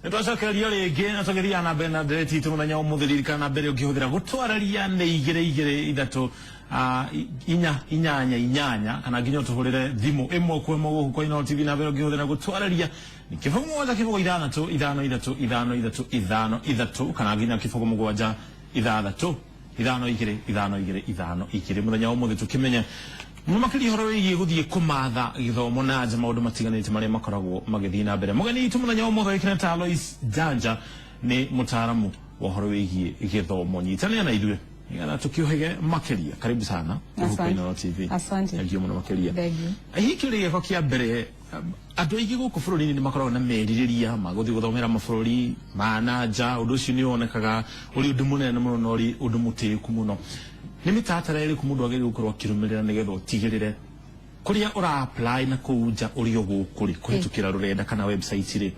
Nĩ twacokererio rĩngĩ na tũgĩthiaga na mbere na ndereti itũ mũthenya wa ũmũthĩ. Ririkana na mbere ũngĩhũthĩra gũtwarĩria nĩ 2 2 3 4 8 8, kana nginya ũtũhũrĩre thimũ 1 kwa 1 gũkũ kwa Inooro TV. Na mbere ũngĩhũthĩra gũtwarĩria nĩ 0 7 0 6 6 3 3 5 3 3, kana nginya 0 7 6 5 2 5 2 5 2. Mũthenya wa ũmũthĩ tũkĩmenye mũno makĩria ũhoro wĩgiĩ gũthiĩ kũmatha gĩthomo na nja, maũndũ matiganĩte marĩa makoragwo magĩthiĩ na mbere. Mũgeni witũ mũthenya wa ũmũthĩ wĩkĩre ta Alois Janja, nĩ mũtaaramu wa ũhoro wĩgiĩ gĩthomo. Nyitanĩra na ithuĩ nĩgetha tũkĩũhĩge makĩria. Karibu sana gũkũ kwa Asante. Inooro TV. Asante. Thank you mũno makĩria. Thank you. Hihi kĩũria gĩakwa kĩa mbere, andũ aingĩ gũkũ bũrũri-inĩ nĩ makoragwo na merirĩria ma gũthiĩ gũthomera mabũrũri ma na nja. Ũndũ ũcio nĩ wonekaga ũrĩ ũndũ mũnene mũno na ũrĩ ũndũ mũtĩĩku mũno. Nĩ mĩtaratara ĩrĩkũ mũndũ agĩrĩirwo gũkorwo akĩrũmĩrĩra nĩgetha ũtigĩrĩre kũrĩa ũra apply na kũu nja ũrĩ o gũkũ rĩ, kũhĩtũkĩra rũrenda kana website rĩ,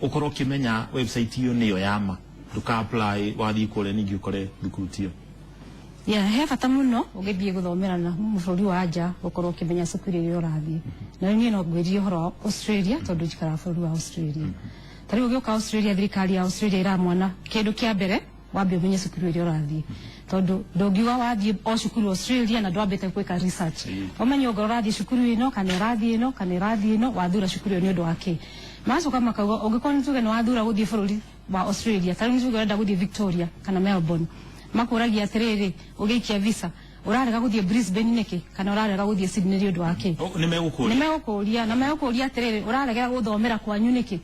ũkorwo ũkĩmenya website ĩyo nĩyo ya ma, ndũka apply wathiĩ kũrĩa ningĩ ũkore thukuru tiyo? Yeah, he bata mũno ũgĩthiĩ gũthomera na bũrũri wa nja gũkorwo ũkĩmenya cukuru ĩrĩa ũrathiĩ. Na rĩu niĩ no ngwĩrie ũhoro wa Australia, tondũ njikaraga bũrũri wa Australia. Ta rĩu ũgĩũka Australia, thirikari ya Australia ĩra mwana kĩndũ kĩa mbere wambe ũmenye cukuru ĩrĩa ũrathiĩ, tondũ ndũngiuga wathiĩ o cukuru Australia na ndwambĩte gwĩka research. Ũmenye ongorwo ũrathiĩ cukuru ĩno kana ĩrathiĩ ĩno kana ĩrathiĩ ĩno, wathura cukuru ĩyo nĩ ũndũ wa kĩ. Magacoka makauga ũngĩkorwo nĩ tuge nĩ wathura gũthiĩ bũrũri wa Australia, ta rĩu nĩ tuge ũrenda gũthiĩ Victoria kana Melbourne, makũragia atĩrĩrĩ, ũgĩikia visa ũrarega gũthiĩ Brisbane nĩkĩ kana ũrarega gũthiĩ Sydney nĩ ũndũ wa kĩ? Oh, nĩ megũkũria? Nĩ megũkũria, na megũkũria atĩrĩrĩ, ũraregera gũthomera kwanyu nĩkĩ?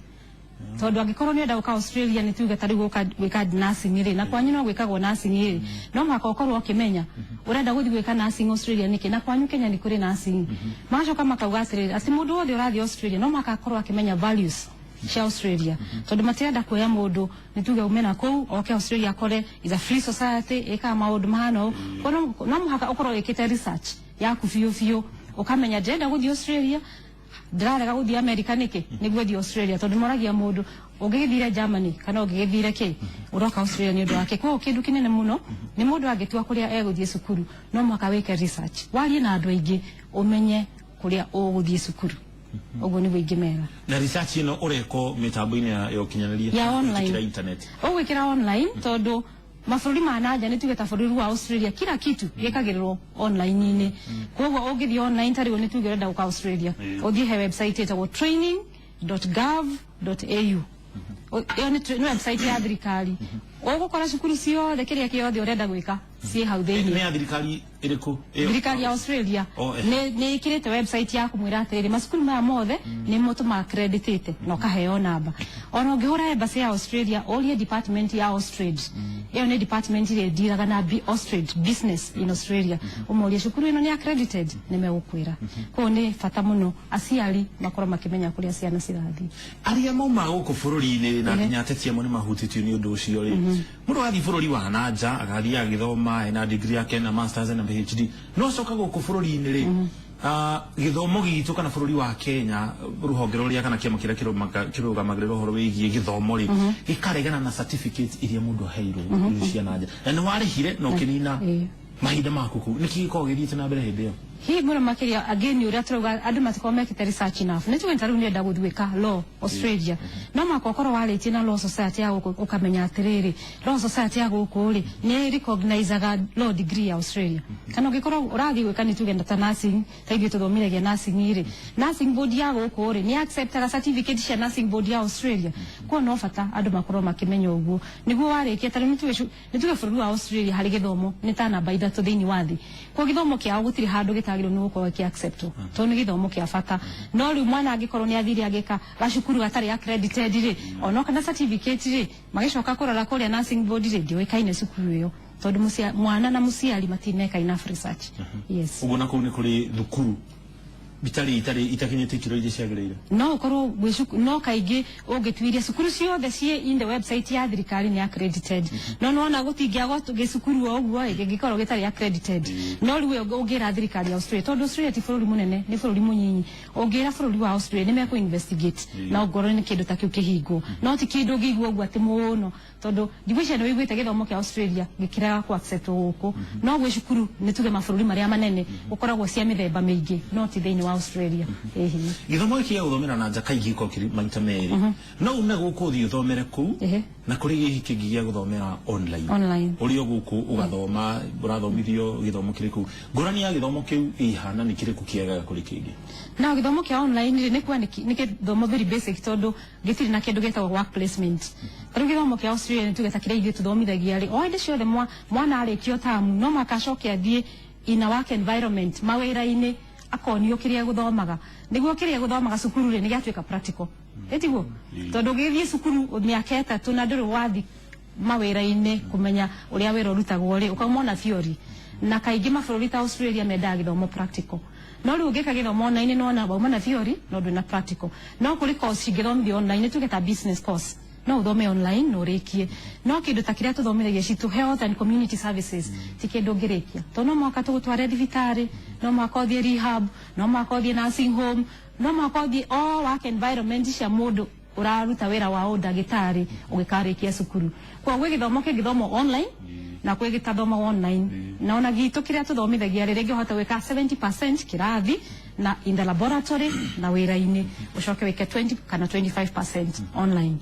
Tondũ angĩkorwo nĩ ũrenda gũka Australia, nĩ tuge ta rĩu gũka gwĩka nursing rĩ, na kwanyu no gwĩkagwo nursing rĩ, no mũhaka ũkorwo ũkĩmenya ũrenda gũthiĩ gwĩka nursing Australia nĩkĩ, na kwanyu Kenya nĩ kũrĩ nursing. Magacoka makauga atĩrĩrĩ, atĩ mũndũ wothe ũrathiĩ Australia no mũhaka akorwo akĩmenya values cia Australia, tondũ matirenda kuoya mũndũ, nĩ tuge ume na kũu oke Australia akore is a free society, ĩkaga maũndũ mahana ũũ. Koguo no mũhaka ũkorwo wĩkĩte research yaku biũ biũ, ũkamenya ndĩrenda gũthiĩ Australia, ndĩrarega gũthiĩ America nĩkĩ nĩguo thiĩ Australia, tondũ moragia mũndũ ũngĩgĩthire Germany kana ũngĩgĩthire kĩ, ũroka Australia nĩ ũndũ wake. Koguo kĩndũ kĩnene mũno nĩ mũndũ angĩtua kũrĩa egũthiĩ cukuru, no mũhaka wĩke research, warie na andũ aingĩ, ũmenye kũrĩa ũgũthiĩ cukuru. Ũguo nĩguo ingĩmera. Na research ĩno ũreko mĩtambo-inĩ ya ũkinyanĩria? Ya online. Kũhĩtũkĩra internet? Ũgwĩkĩra online, tondũ mabũrũri ma nanja, nĩ tuge ta bũrũri wa Australia, kila kitu gĩkagĩrĩrwo online-inĩ. Koguo ũngĩthiĩ online, ta rĩu nĩ tuge ũrenda gũka Australia, ũthiĩ he website ĩtagwo training.gov.au. Ĩyo nĩ website ya thirikari. Ũgũkora cukuru ciothe, kĩrĩa kĩothe ũrenda gwĩka ciĩ hau Nĩ thĩinĩ. Ya thirikari ĩrĩkũ ĩyo? Thirikari ya Australia. Oh, eh. Nĩ ĩkĩrĩte website ya kũmwĩra atĩrĩrĩ, macukuru maya mothe nĩ mo tũma-accreditĩte, na ũkaheo namba. Ona ũngĩhũra embassy ya Australia, ũrie department ya Austrade, ĩyo nĩ department ĩrĩa ĩndiraga na Austrade business in Australia, ũmorie cukuru ĩno nĩ accredited, nĩ megũkwĩra. Koguo nĩ bata mũno aciari makorwo makĩmenya kũrĩa ciana cirathiĩ. Arĩa mauma gũkũ bũrũri-inĩ na nginya ateti amwe nĩ mahutĩtio nĩ ũndũ ũcio rĩ, mũndũ athiĩ bũrũri wa na nja, agathiĩ agĩthoma ena degree yake na masters na PhD, no acoka gũkũ bũrũri-inĩ rĩ, gĩthomo gitũ kana bũrũri wa Kenya, rũhonge rũrĩa kana kĩama kĩrĩa kĩrũgamagĩrĩra ũhoro wĩgiĩ gĩthomo rĩ, gĩkaregana na certificate iria mũndũ aheirwo iria cia na nja na nĩ warĩhire na ũkĩnina mahinda maku kũu. Nĩkĩ gĩkoragwo gĩthiĩte na mbere hĩndĩ ĩyo? Hihi mũno makĩria, again, ũrĩa tũrauga, andũ matikorwo mekĩte research enough. Nĩ tuge ta rĩu nĩenda gũthiĩ gwĩka law Australia, no mũhaka ũkorwo warĩtie na law society ya gũkũ, ũkamenya atĩrĩrĩ, law society ya gũkũ rĩ, nĩ recognizaga law degree ya Australia? Kana ũngĩkorwo ũrathiĩ gwĩka, nĩ tuge ta nursing, ta ithuĩ tũthomithagia nursing rĩ, nursing board ya gũkũ rĩ, nĩ acceptaga certificate cia nursing board ya Australia? Koguo no bata andũ makorwo makĩmenya ũguo nĩguo warĩkia. Ta rĩu nĩ tuge bũrũri wa Australia harĩ gĩthomo nĩ ta namba 3 thĩinĩ wa thĩ. Koguo gĩthomo kĩao gũtirĩ handũ gĩtagĩrĩirwo nĩ gũkorwo gĩkĩ acceptwo, tondũ nĩ gĩthomo kĩa bata. No rĩu mwana angĩkorwo nĩ athire agĩka gacukuru gatarĩ accredited rĩ, ona kana certificate rĩ, magĩcoka kũrora kũrĩa nursing board rĩ, ndĩũĩkaine cukuru ĩyo, tondũ mwana na mũciari matineka enough research, yes. Ũguo na kũu nĩ kũrĩ thukuru itarĩ itakinyĩte ikĩro iria ciagĩrĩire? No ũkorwo gwĩ cukuru, no kaingĩ ũngĩtuiria cukuru ciothe ciĩ in the website ya thirikari nĩ accredited. No nĩwona gũtingĩagwo gĩcukuru o ũguo ĩ, gĩngĩkorwo gĩtarĩ accredited. No rĩu ũngĩra thirikari ya Australia, tondũ Australia ti bũrũri mũnene, nĩ bũrũri mũnyinyi, ũngĩra bũrũri wa Australia nĩ mekũ investigate na ongorwo nĩ kĩndũ ta kĩu kĩhingwo. No ti kĩndũ ũngĩigua ũguo atĩ mũno, tondũ ndigwĩciria nĩ wĩiguĩte gĩthomo kĩa Australia gĩkĩrega ku accept gũkũ. No gwĩ cukuru, nĩ tuge mabũrũri marĩa manene, gũkoragwo cia mĩthemba mĩingĩ, no ti thĩinĩ wa Australia. Ĩhi. Gĩthomo gĩkĩ gĩa gũthomera na nja kaingĩ gĩkoragwo kĩrĩ maita merĩ, no ume gũkũ ũthiĩ ũthomere kũu, na kũrĩ gĩkĩ kĩngĩ gĩa gũthomera online. Online. Ũrĩ o gũkũ ũgathoma, ũrathomithio gĩthomo kĩrĩ kũu. Ngũrani ya gĩthomo kĩu ĩhana nĩ kĩrĩkũ kĩega kũrĩ kĩngĩ? Na gĩthomo kĩa online rĩ, nĩ kuga nĩ gĩthomo very basic, tondũ gĩtirĩ na kĩndũ gĩtagwo work placement. Tarĩu gĩthomo kĩa Australia, nĩ tuge ta kĩrĩa ithuĩ tũthomithagia rĩ, o hĩndĩ ciothe mwana arĩkio tamu no mũhaka acoke athiĩ in a work environment, mawĩra-inĩ, akonio kĩrĩa gũthomaga, nĩguo kĩrĩa gũthomaga cukuru rĩ, nĩ gĩatuĩka practical, ĩtiguo? Tondũ ũgĩthiĩ cukuru mĩaka 3 na ndũrĩ wathi mawĩra-inĩ kũmenya ũrĩa wĩra ũrutagwo rĩ, ũkauma na theory. Na kaingĩ mabũrũri ta Australia mendaga gĩthomo practical. No rĩu ũngĩka gĩthomo online, nĩwona wauma na theory no ndwĩ na practical. No kũrĩ course cingĩthomithio online, tuge ta business course, no ũthome online na ũrĩkie. No kĩndũ ta kĩrĩa tũthomithagia citũ, health and community services, ti kĩndũ ũngĩrĩkia, tondũ no mũhaka tũgũtware thibitarĩ, no mũhaka ũthiĩ rehab, no mũhaka ũthiĩ nursing home, no mũhaka ũthiĩ all work environment cia mũndũ ũraruta wĩra wa ũndagĩtarĩ ũgĩkarĩkia cukuru. Koguo gwĩ gĩthomo kĩngĩthomwo online na kwĩ gĩtathomagwo online. Na ona gitũ kĩrĩa tũthomithagia rĩ, rĩngĩ ũhote gwĩka 70% kĩrathi na in the laboratory na wĩra-inĩ, ũcoke wĩke 20 kana 25% online.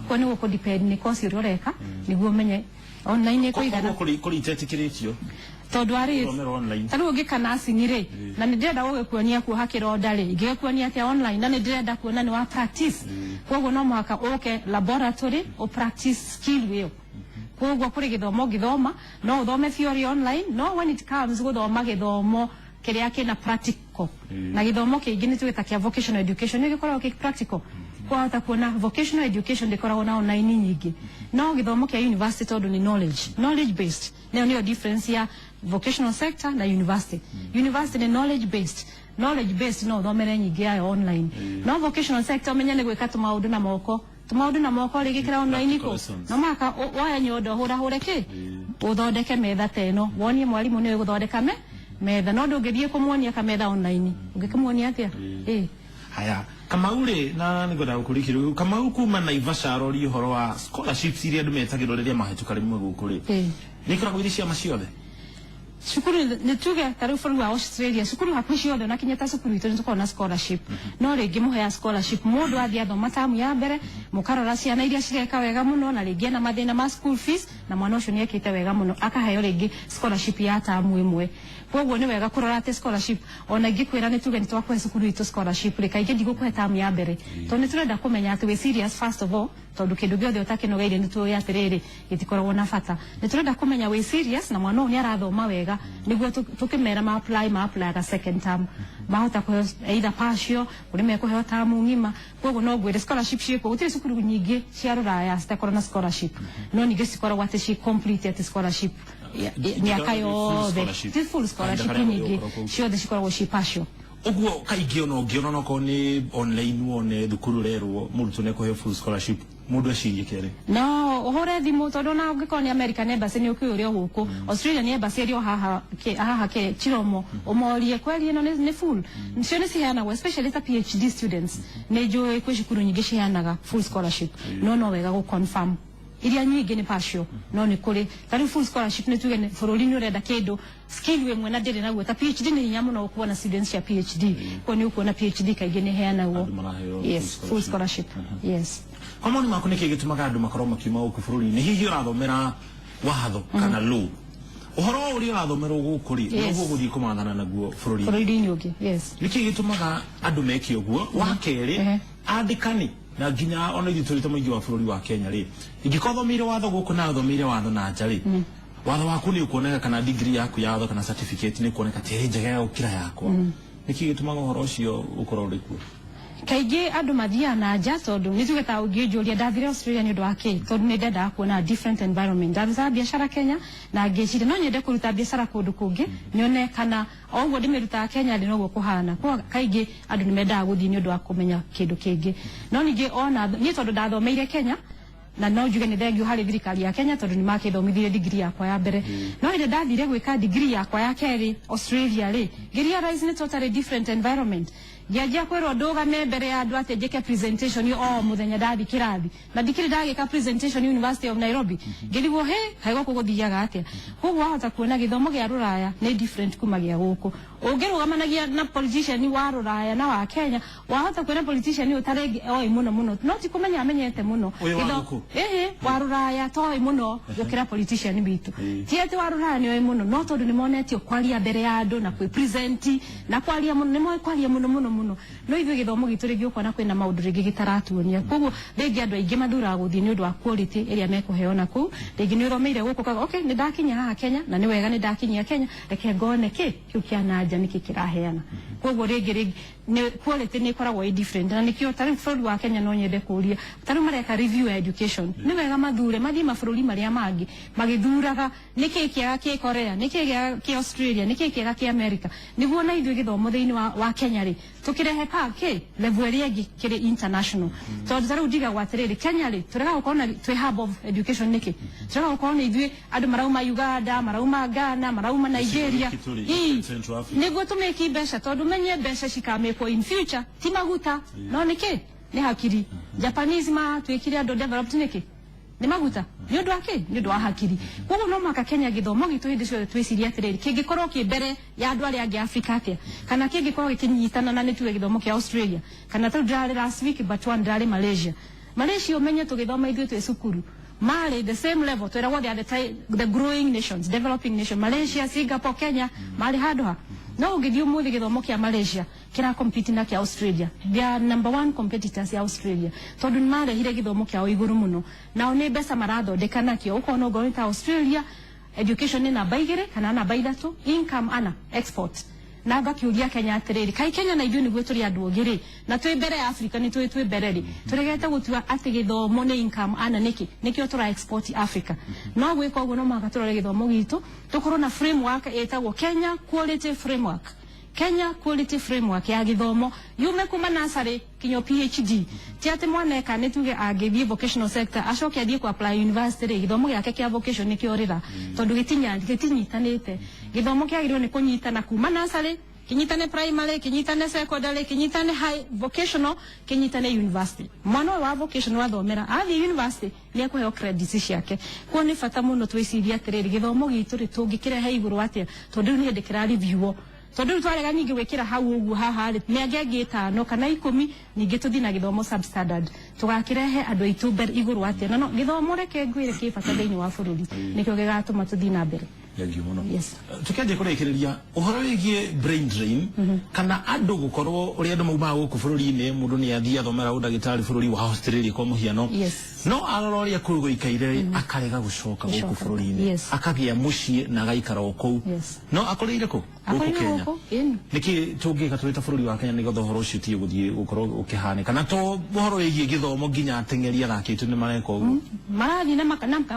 Koguo nĩ gũkũ depend nĩ course ũrĩa ũreka nĩguo ũmenye online ĩkũigana. Koguo kũrĩ itetĩkĩrĩtio Tondũ arĩ gũthomera online? Ta rĩu ũngĩka nursing rĩ, na nĩ ndĩrenda gũgĩkuonia kuoha kĩronda rĩ, ingĩgĩkuonia atĩa online na nĩ ndĩrenda kuona nĩ wa practice? Koguo no mũhaka ũke laboratory ũ practice skill ĩyo. Koguo kũrĩ gĩthomo ũngĩthoma, no ũthome theory online, no when it comes gũthoma gĩthomo kĩrĩa kĩna practical, na gĩthomo kĩingĩ nĩ tũgĩta kĩa vocational education, nĩ gĩkoragwo kĩ practical. Kwahota kuona vocational education ndĩkoragwo na online nyingĩ, no gĩthomo kĩa university, tondũ nĩ knowledge based. Nayo nĩyo difference ya vocational sector na university. University nĩ knowledge based. Knowledge based no ũthomere nyingĩ yayo online, no vocational sector ũmenye nĩ gwĩka tũmaũndũ na moko, tũmaũndũ na moko rĩgĩkĩra online Practical kũ lessons. No mũhaka woe nyondo, hũrahũre kĩ, ũthondeke metha ta ĩno, wonie mwarimũ nĩwe gũthondeka metha. No ndũngĩthiĩ kũmuonia kametha online, ũngĩkĩmuonia atĩa? Ĩ. Haya, Kamau rĩ, na nĩngwenda gũkũria kĩndũ. Kamau kuma Naivasha arori ũhoro wa scholarships iria andũ metagĩrwo rĩrĩa mahĩtũka rĩmwe gũkũ rĩ, nĩ ikoragwo irĩ ciama ciothe? Cukuru nĩ tuge ta rĩu bũrũri wa Australia, cukuru hakuhĩ ciothe na kinya ta cukuru itũ nĩ tũkoragwo na scholarship. No rĩngĩ mũhea scholarship mũndũ athiĩ athoma tamu ya mbere, mũkarora ciana iria cireka wega mũno na rĩngĩ ena mathĩna ma school fees, na mwana ũcio nĩ ekĩte wega mũno, akaheo rĩngĩ scholarship ya tamu ĩmwe. Koguo nĩ wega kũrora atĩ scholarship, ona ingĩkwĩra nĩ tuge nĩ twakũhe cukuru itũ scholarship rĩ, kaingĩ ndigũkũhe tamu ya mbere, tondũ nĩ tũrenda kũmenya atĩ wĩ serious first of all, tondũ kĩndũ gĩothe ũtakĩnogeire nĩ tũĩ atĩrĩrĩ gĩtikoragwo na bata. Nĩ tũrenda kũmenya wĩ serious na mwana ũyũ nĩ arathoma wega, nĩguo tũkĩmera ma apply, ma apply second term mahota kũheo either partial, kũrĩ mekũheo tamu ng'ima. Koguo no ngwĩre scholarship ciĩkuo. Gũtirĩ cukuru nyingĩ cia rũraya citakorwo na scholarship, no ningĩ cikoragwo atĩ ci complete atĩ scholarship mĩaka Full yothe. scholarship. Ti full scholarship. Kahinda karĩa nyingĩ ũgũkorwo kũu. Ciothe cikoragwo ci partial. Ũguo kaingĩ ona ũngĩona onokorwo nĩ online, wone thukuru rerwo mũrutwo nĩ ekũheo full scholarship, mũndũ ecirie kerĩ. No ũhũre thimũ, tondũ ona ũngĩkorwo nĩ American Embassy nĩ ũkĩũĩ ũrĩa gũkũ Australia nĩ embassy ĩrĩ o haha haha ke Chiromo, ũmorie kweli ĩno nĩ full. Cio nĩ ciheanagwo, especially ta PhD students. Nĩ njũĩ kwĩ cukuru nyingĩ ciheanaga full scholarship, no wega gũ confirm. Iria nyingĩ nĩ partial, no nĩ kũrĩ. Ta rĩu full scholarship, nĩ tuge nĩ bũrũri nĩ ũrenda kĩndũ skill ĩmwe na ndĩrĩ naguo, ta PhD, nĩ hinya mũno kuona students cia PhD. Koguo nĩ ũkuona PhD kaingĩ nĩ heanagwo. Andũ maraheo Yes, full full scholarship, yes. Kwa maoni maku, nĩkĩ gĩtũmaga andũ makorwo makiuma gũkũ bũrũri-inĩ? Hihi ũrathomera watho kana law, ũhoro ũrĩa ũrathomerwo gũkũ rĩ, nĩguo ũgũthiĩ kũmathana naguo bũrũri-inĩ bũrũri-inĩ ũngĩ, yes. Nĩkĩ gĩtũmaga andũ meke ũguo? Wa kerĩ, andĩkani na nginya ona ithuĩ tũrĩ ta mũingĩ wa bũrũri wa Kenya rĩ, ingĩkorwo thomeire watho gũkũ na thomeire watho na nja rĩ, watho waku nĩ ũkuoneka, kana degree yaku ya watho kana certificate nĩ ũkuoneka ta ĩrĩ njega ya gũkĩra yakwa. Nĩkĩ gĩtũmaga ũhoro ũcio ũkorwo ũrĩ kuo? Kaingĩ andũ mathiaga na nja tondũ nĩ tuge ta ũngĩnjũria ndathire Australia nĩ ũndũ wa kĩ, tondũ nĩ ndendaga kuona different environment. Ndarutaga biacara Kenya na ngĩciria no nyende kũruta biacara kũndũ kũngĩ, nyone kana o ũguo ndĩmĩrutaga Kenya rĩ noguo kũhana. Kwa kaingĩ andũ nĩ mendaga gũthiĩ nĩ ũndũ wa kũmenya kĩndũ kĩngĩ. No ningĩ ona niĩ, tondũ ndathomeire Kenya Na no njuge nĩ thengio harĩ thirikari ya Kenya, tondũ nĩ makĩthomithirie degree yakwa ya mbere. No hĩndĩ ndathire gwĩka degree yakwa ya kerĩ Australia rĩ, ngĩrealize nĩ totally different environment. Ngĩanjia kwĩrwo ndũgame mbere ya andũ atĩ njĩke presentation o mũthenya ndathi kĩrathi, na ndikĩrĩ ndagĩka presentation University of Nairobi. Ngĩrigwo, he kaĩ gũkũ gũthiaga atĩa? Koguo wahota kuona gĩthomo gĩa rũraya nĩ different kuma gĩa gũkũ. Ũngĩrũgamanagia na politician wa rũraya na wa Kenya, wahota kuona politician ũtarĩ oĩ mũno mũno, no ti kũmenya amenyete mũno. Ũyũ wa gũkũ? Ĩhĩ, wa rũraya toĩ mũno gũkĩra politician witũ. Ti atĩ wa rũraya nĩ oĩ mũno, no tondũ nĩ monetio kwaria mbere ya andũ na kwĩ present na kwaria mũno, nĩ moĩ kwaria mũno mũno mũno. No ithuĩ gĩthomo gitũ rĩngĩ ũkona kwĩna maũndũ rĩngĩ gĩtaratuonia. Koguo rĩngĩ andũ aingĩ mathuraga gũthiĩ nĩ ũndũ wa quality ĩrĩa mekũheo na kũu. Rĩngĩ nĩ ũthomeire gũkũ, ũkauga, okay, nĩ ndakinya haha Kenya na nĩ wega nĩ ndakinyia Kenya, reke ngone kĩ kĩu kĩa nanja nĩkĩ kĩraheana. Koguo rĩngĩ nĩ quality nĩ ĩkoragwo ĩ different. Na nĩkĩo tarĩu bũrũri wa Kenya no nyende kũria, tarĩu mareka review ya education, nĩ wega mathure mathiĩ mabũrũri marĩa mangĩ magĩthuraga nĩkĩ kĩega kĩ Korea, nĩkĩ kĩega kĩ Australia, nĩkĩ kĩega kĩ America, nĩguo na ithuĩ gĩthomo thĩinĩ wa Kenya rĩ, tũkĩrehe pa kĩ level ĩrĩa ĩngĩ kĩrĩ international. Tondũ tarĩu ndigagwo atĩrĩrĩ, Kenya rĩ, tũrega gũkorwo na twĩ hub of education nĩkĩ? Tũrega gũkorwo nĩ ithuĩ andũ marauma Uganda, marauma Ghana, marauma Nigeria. Gĩkĩ tũrĩ, Central Africa. Nĩguo tũmĩki mbeca, tondũ menye mbeca cikamĩkwo in future ti maguta, no nĩkĩ? Nĩ hakiri. Japanese matuĩkire andũ developed nĩkĩ? Nĩ maguta? Nĩ ũndũ wa kĩ? Nĩ ũndũ wa hakiri. Koguo no mũhaka Kenya gĩthomo gitũ hĩndĩ ciothe twĩcirie atĩrĩrĩ, kĩngĩkorwo kĩ mbere ya andũ arĩa angĩ Afrika atĩa, kana kĩngĩkorwo gĩkĩnyitana na nĩ tuge gĩthomo kĩa Australia? Kana tarĩu ndĩrarĩ last week but one, ndĩrarĩ Malaysia. Malaysia, ũmenye tũgĩthoma ithuĩ twĩ cukuru marĩ the same level. Twĩragwo they are the growing nations, developing nation. Malaysia, Singapore, Kenya marĩ handũ ha. No ũngĩthiĩ ũmũthĩ, gĩthomo kĩa Malaysia kĩra compete na kĩa Australia. They are number one competitors ya Australia, tondũ nĩ marehire gĩthomo kĩao igũrũ mũno. Nao nĩ mbeca marathondeka nakĩo. Ũkona ongorwo nĩ ta Australia, education nĩ namba 2 kana namba 3 income ana export. Na ngakiuria Kenya atĩrĩrĩ, kai Kenya na ithuĩ nĩguo tũrĩ andũ ogĩ rĩ, na twĩ mbere ya Africa, nĩ twĩ mbere rĩ, tũregete gũtua atĩ gĩthomo nĩ income ana nĩkĩ? Nĩkĩo tũra export Africa. No gwĩka ũguo no mũhaka tũrore gĩthomo gitũ, tũkorwo na framework ĩtagwo Kenya Quality Framework. Kenya Quality Framework ya gĩthomo yume kuma nursery kinya PhD. Ti atĩ mwana eka nĩ tuge angĩthiĩ vocational sector acoke athiĩ ku apply university rĩ, gĩthomo gĩake kĩa vocation nĩkĩo rĩra, tondũ gĩtinyitanĩte. Gĩthomo kĩagĩrĩirwo nĩ kũnyitana kuma nursery, kinyitane primary, kinyitane secondary, kinyitane high vocational, kinyitane university. Mwana ũyũ wa vocational athomera athiĩ university nĩ ekũheo credits ciake. Kuo nĩ bata mũno twĩcirie atĩrĩrĩ, gĩthomo gitũ rĩ, tũngĩkĩrehe igũrũ atĩa? Tondũ rĩu nĩ hĩndĩ kĩrareviewo, tondũ rĩu twarega ningĩ gwĩkĩra hau ũguo haha rĩ, mĩaka ĩngĩ 5 kana 10 ningĩ tũthiĩ na gĩthomo substandard. Tũgakĩrehe andũ aitũ mbere igũrũ atĩa? Na no gĩthomo, reke ngwĩre, kĩ bata thĩinĩ wa bũrũri, nĩkĩo gĩgatũma tũthiĩ na mbere. Thank you mũno. Yes. Tukianjia kũrĩkĩrĩria ũhoro wĩgiĩ brain drain, kana andũ gũkorwo ũrĩa andũ maumaga gũkũ bũrũri-inĩ, mũndũ nĩ athiĩ athomera ũndagĩtarĩ bũrũri wa Australia kwa mũhiano, no arora ũrĩa kũu gũikaire akarega gũcoka gũkũ Gũcoka. bũrũri-inĩ, akagĩa mũciĩ na agaikara o kũu. No akũrĩire kũ? Gũkũ Akũrĩire Kenya. gũkũ, ĩni. Nĩkĩ tũngĩka tũrĩ ta bũrũri wa Kenya nĩgetha ũhoro ũcio ũtige gũthiĩ gũkorwo ũkĩhanĩka, na to ũhoro wĩgiĩ gĩthomo, nginya ateng'eri athaki aitũ nĩ mareka ũguo? Marathiĩ na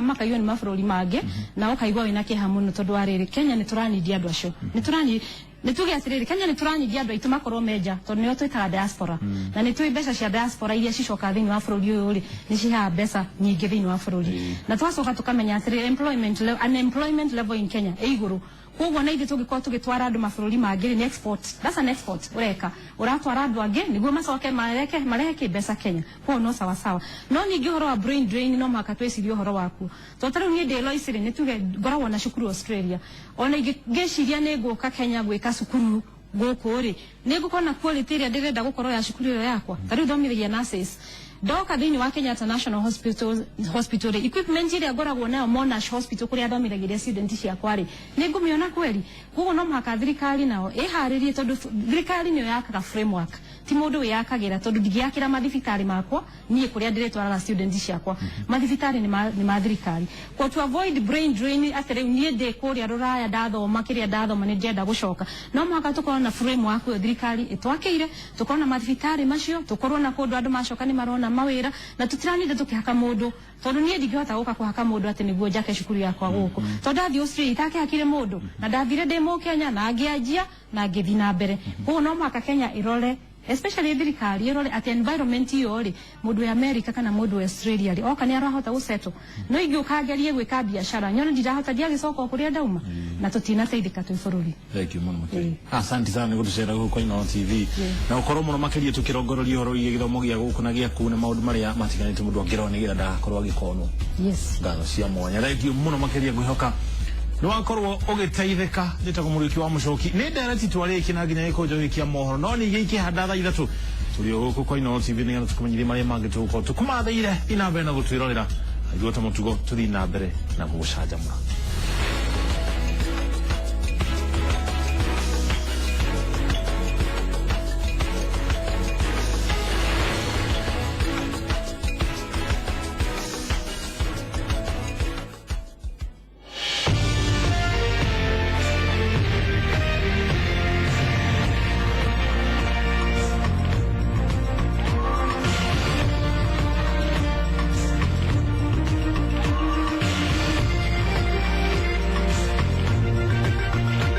makaiywo nĩ mabũrũri mangĩ, na ũkaigua wĩna kĩeha mũno, tondũ wa rĩrĩ, Kenya nĩ tũranindi andũ acio, nĩ tũrani nĩ tuge atĩrĩrĩ, Kenya nĩ tũranyigia andũ aitũ makorwo menja, tondũ nĩo twĩtaga diaspora. Na nĩ tũĩ mbeca cia diaspora iria cicokaga thĩinĩ wa bũrũri ũyũ rĩ, nĩ ciheaga mbeca nyingĩ thĩinĩ wa bũrũri. Na twacoka tũkamenya atĩrĩrĩ, unemployment level in Kenya ĩ igũrũ. Koguo na ithuĩ tũngĩkorwo tũgĩtwara andũ mabũrũri mangĩ rĩ, nĩ export, that's an export ũreka, ũratwara andũ angĩ nĩguo macoke marehe kĩ mbeca Kenya. Koguo no sawa sawa. No ningĩ ũhoro wa brain drain no mũhaka twĩcirie ũhoro wakuo, tondũ ta rĩu niĩ ndĩ Lois rĩ, nĩ tuge ngoragwo na cukuru Australia, ona ngĩciria nĩ ngũka Kenya gwĩka cukuru gũkũ rĩ, nĩ ngũkorwo na quality ĩrĩa ndĩrenda gũkorwo ya cukuru ĩyo yakwa? Ta rĩu thomithagia nurses. Ndoka thĩinĩ wa Kenyatta National Hospital rĩ, equipment ĩrĩa ngoragwo nayo Monash Hospital kũrĩa thomithagĩria student ciakwa rĩ, nĩ ngũmĩona kweri? Koguo no mũhaka thirikari nao ĩharĩrie, tondũ thirikari nĩyo yakaga framework, ti mũndũ wĩyakagĩra, tondũ ndingĩakĩra mathibitarĩ makwa niĩ kũrĩa ndĩrĩtwaraga student ciakwa. Mathibitarĩ nĩ ma thirikari. Kwa to avoid brain drain, atĩ rĩu niĩ ndĩ kũrĩa rũraya, ndathoma kĩrĩa ndathoma, nĩ ndĩrenda gũcoka, no mũhaka tũkorwo na framework ĩyo thirikari ĩtwakĩire, tũkorwo na mathibitarĩ macio, tũkorwo na kũndũ andũ macoka nĩ marona mawĩra, na tũtiraninde tũkĩhaka mũndũ, tondũ niĩ ndingĩhota gũka kũhaka mũndũ atĩ nĩguo njake cukuru yakwa gũkũ, tondũ ndathiĩ Australia itakĩhakire mũndũ, na ndathire ndĩ mũkenya na ngĩanjia na ngĩthiĩ na mbere. Koguo no mũhaka Kenya ĩrore Especially thirikari ĩrore atĩ environment ĩyo rĩ, mũndũ wa America kana mũndũ wa Australia rĩ, oka nĩ arahota gũsettle. No ingĩũka ngerie gwĩka biacara nyone ndirahota, ndiagĩcoka o kũrĩa ndauma, na tũtinateithĩka twĩ bũrũri. Thank you mũno makĩria. Asante sana nĩ gũtũcera gũkũ kwa Inooro TV na gũkorwo mũno makĩria tũkĩrongoreria ũhoro wĩgiĩ gĩthomo gĩa gũkũ na gĩa kũu na maũndũ marĩa matiganĩte mũndũ angĩrora nĩgetha ndagakorwo agĩkonwo. Ngatho cia mwanya. Thank you mũno makĩria, ngwĩhoka nĩ wakorwo ũgĩteithĩka. Njĩtagwo Mũrĩki wa Mũcoki, nĩ ndereti twarĩkia na nginya gĩkũnjo gĩkĩ kĩa mohoro, no ningĩ ikĩhanda thaa 3 tũrĩ o gũkũ kwa Inooro TV nĩgetha tũkũmenyithie marĩa mangĩ tũgũkorwo tũkũmathĩire. Ina mbere na gũtwĩrorera, ithuĩ ta mũtugo tũthiĩ na mbere na gũgũcanjamũra.